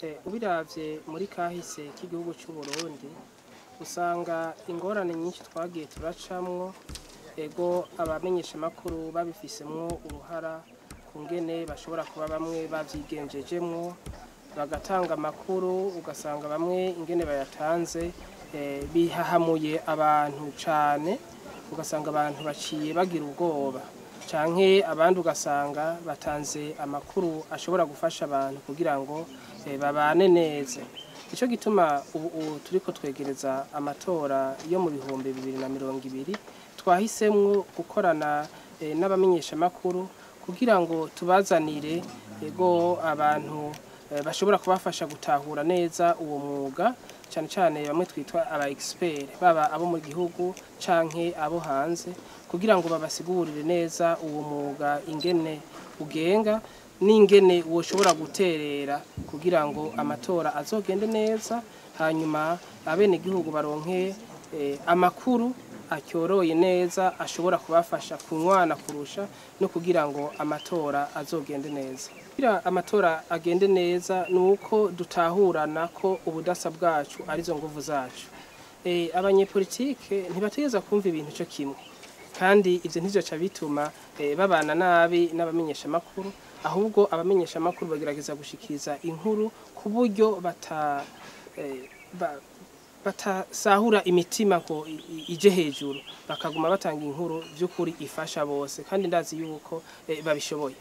Ubiravye muri kahise k'igihugu c'u Burundi, usanga ingorane nyinshi twagiye turacamwo, ego abamenyeshamakuru babifisemwo uruhara ku ngene bashobora kuba bamwe bavyigenjejemwo bagatanga amakuru, ugasanga bamwe ingene bayatanze bihahamuye abantu cane, ugasanga abantu baciye bagira ubwoba, canke abandi ugasanga batanze amakuru ashobora gufasha abantu kugira ngo babane neza. Ico gituma ubu turiko twegereza amatora yo mu 2020, twahisemwo gukorana n'abamenyeshamakuru kugira ngo tubazanire ego abantu bashobora kubafasha gutahura neza uwo mwuga, cane cane bamwe twitwa aba expert, baba abo mu gihugu canke abo hanze, kugira ngo babasigurire neza uwo mwuga ingene ugenga n'ingene woshobora guterera kugira ngo amatora azogende neza, hanyuma abenegihugu baronke amakuru acyoroye neza ashobora kubafasha kunywana kurusha no kugira ngo amatora azogende neza. Kugira amatora agende neza nuko dutahurana ko ubudasa bwacu arizo nguvu zacu. Abanyepolitike ntibategereza kumva ibintu cyo kimwe, kandi ivyo ntivyoca bituma babana nabi n'abamenyeshamakuru, ahubwo abamenyeshamakuru bagerageza gushikiriza inkuru ku buryo batasahura imitima ngo ije hejuru, bakaguma batanga inkuru vy'ukuri ifasha bose, kandi ndazi yuko babishoboye.